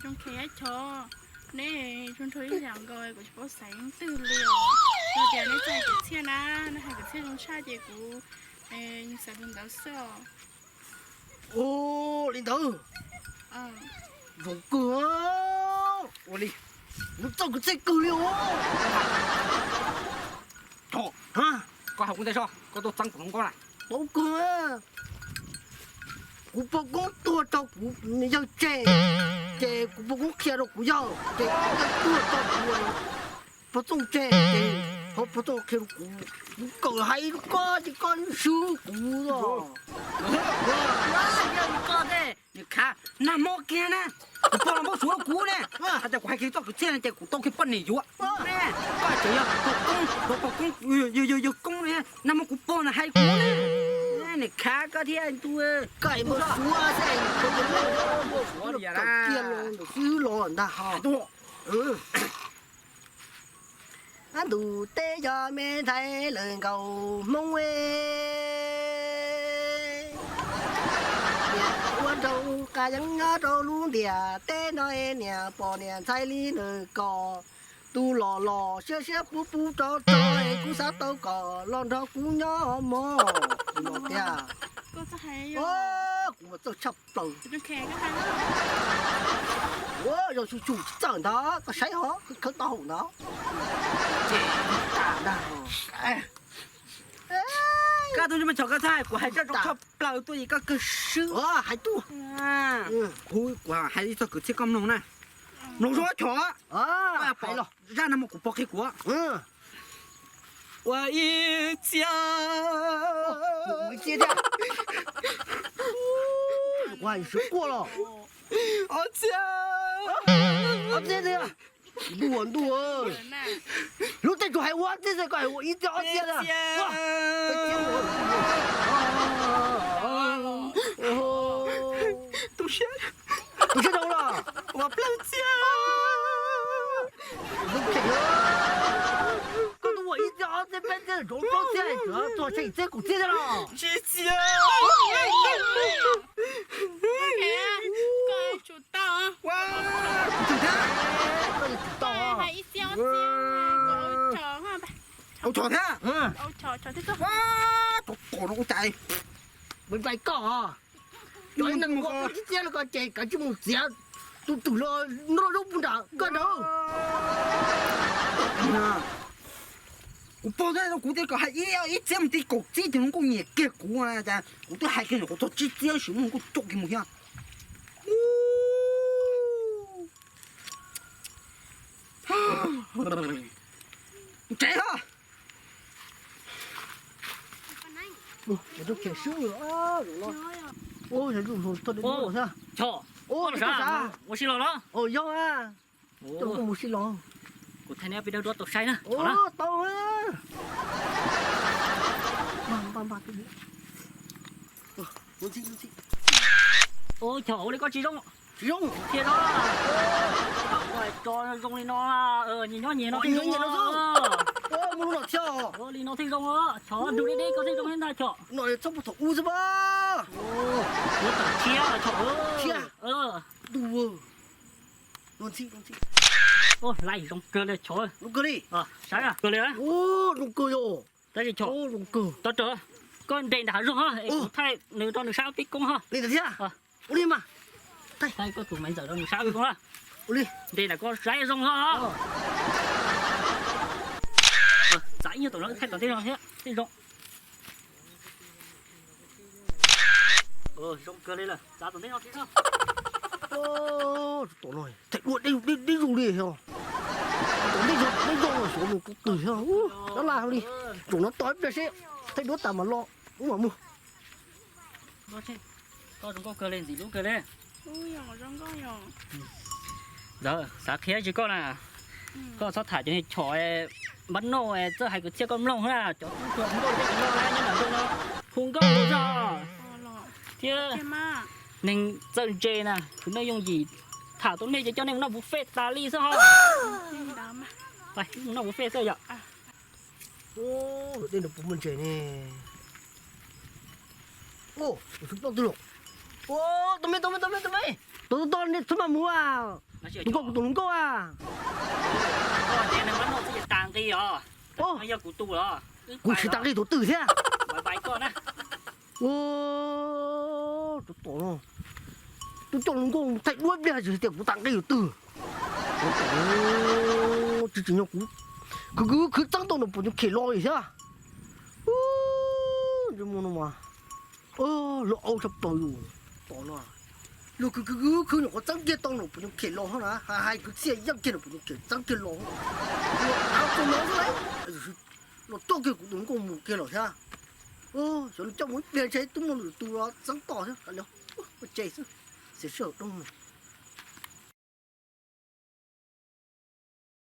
Zoo kheev ib chov, neb zoo nraug ib yam nkaus kuv tsis paub xaiv leej twg li os. Yog tias neb txawj hais kwv txhiaj na, neb hais kwv txhiaj zoo tshaj ces kuv xaiv tus ntawd xwb os. Ua li ntawd, zoo kawg. Ua li, kuv txawj kwv txhiaj kawg li os. Tho, koj hais kuv ntej soj, koj tuaj txeeb kuv hluas nkauj na. Paub kawg, kuv pog koob tuag rau kuv yawg tseg, ces kuv pog koob qhia rau kuv yawg, ces kuv yawg tuag rau kuv pog txooj tseg, ces pog txooj qhia rau kuv, kuv kawm hais rau koj ces koj swb kuv os. Yog li koj tej, nws khav nag hmo kiag na, kuv pog los muab suav kuv ne, hais tias kuv hais kiag txoj kwv txhiaj ces kuv tau kiag poj niam yuav. Koj tseem yog pog koob, pog koob, yog yog koob ne, nag hmo kuv pog na hais kuv ne, nws khav koj thiab ntu. Koj muab suav xwb, suav li los ntag ho. Ab ntus teb yog me ntxhais lawm nkaus hmoob e, niam ua rau qas yeeb nyob rau lub ntiaj teb no e, niam pom niam ntxhais li nws kos, tus los los siab siab pub pub rov rau es kuv xav tau kom los nrog kuv nyob mog. Kuv los tiag, kuv mas txawj tshaj plaws. Ua yog tsuj tsuj txawj ntag, koj saib hov, khawb tau hauv ntag. Koj tus me chov koj txhais kuv hais txoj zoo tshaj plaws tuaj es koj kawg swb. Hais tuaj, kuv hais ib txoj kwv txhiaj koj mloog na. Mloog zoo chov, pom zaj no mas kuv pog qhia kuv. Ua ib txhiab, ua ib txhiab thiab. Ua ib txhiab quaj los. Ob txhiab, ob txhiab thiab. Ntuj ntuj, lub tej tsuas hais ua ob txhiab, koj hais ua ib txhiab ob txhiab thiab. Tu siab, tu siab rau los. Ua plaub txhiab. Koj twb ua ib txhiab ob txhiab peb txhiab, plaub txhiab, txog tsheej txhiab kaum txhiab thiab los. Tsib txhiab. Koj tsum tau, koj tsum tau. Hais ib txhiab ob txhiab, ua tso thiab. Ua tso thiab. Ua tso no ua cas nplai koj. Cov neeg ua tsib txhiab los koj ces kav tsij mus txiav tus twm los nrog zaub puv nram koj nrad. Kuv pog thiab kuv tias kom hais ib txhiab mus txog kaum txhiab ces nws kuj nyiam kiag kuv, kuv twb hais kiag nyuam qhuav txog tsib txhiab sis nws kuj coj kiag mus thiab. Tsev os. Chom, ua si los los? Yog, mus si los. Kuv thaij neb peb dawb duab tau saib na. Tau. Ua chom, ua li koj tsis zoo. Tsis zoo thiab no. Tso zoo li no, nyias nyob nyias no thiaj zoo. Mus li no thiaj zoo. Chom, nrug deb deb koj thiaj zoo thiab ntag chom. No txhob puag thaum ub xwb mas. Yuav tawm tshiab chom. Tshiab. Ntuj, lais zoo kawg li chom. Zoo kawg li. Saib kawg li. Zoo kawg yom. Tab sis chom, zoo kawg. Tau, koj nres nram hav zoov es kuv thaij nws rau nws saib peb koob ho. Li ntawd thiab. Ua li mas. Thaij koj tus me ntxawm rau nws saib peb koob na. Ua li. Nres nram koj saib zoo ho. Txav ib nyuag tom no thaij tom ntej no thiab thiaj zoo. Zoo kawg li lawm, txav tom ntej no thiab. Tom no thaij duab deb deb zoo li os. Tom ntej zoo, tom ntej zoo xyov nws tus twg thiab. Dab laj li. Tsoom no tos ib pliag seb, thaij duab tas mam los, wb mam mus. Koj zoo nkauj kawg li, ntxim hlub kawg li. Ntawd xav qhia tsis koj na, koj txhob tham cov niag chom npab noj txawj hais kwv txhiaj koj mloog na, cov tub hluas nkauj peb cov no nyob nram nroog no hu nkauj hu zog. Thiab neeg txawj ntse na, khwv noj yooj yim, tham tau nej ces coj nej mus noj buffet tas li xwb ho. Noj buffet xwb yom. Tej no puas muaj ntses ne? Tus me, tus me, tus me, tus me, tus tod nej txhob mam mus a. Tus nkauj, kuv tus hluas nkauj a. Kuv tsis tas nqi tus twg thiab. Tus tom no, tus coj hluas nkauj thaij duab pliag tsis hais tias kuv tas nqi tus twg. Tsis tsim nyog kuv khwv khwv khwv txeeb tau nws puas nyuag khem los li thiab. Ntsej muag no mas loj au tshaj plaws yus tom no. Luag khwv khwv khwv khwv nyuam qhuav txeeb kiag tau nws puas nyuag khem los na, hais hais kwv txhiaj yeej kiag nws puas nyuag khem txeeb kiag los. Luag av txog no xwb, los coj kiag kuv tus nkauj mus kiag lawm thiab. Xyov nws coj mus ib pliag ntshe twb muaj lwm tus los txeeb tom thiab. Ua tse xwb, xiam sij hawm doo.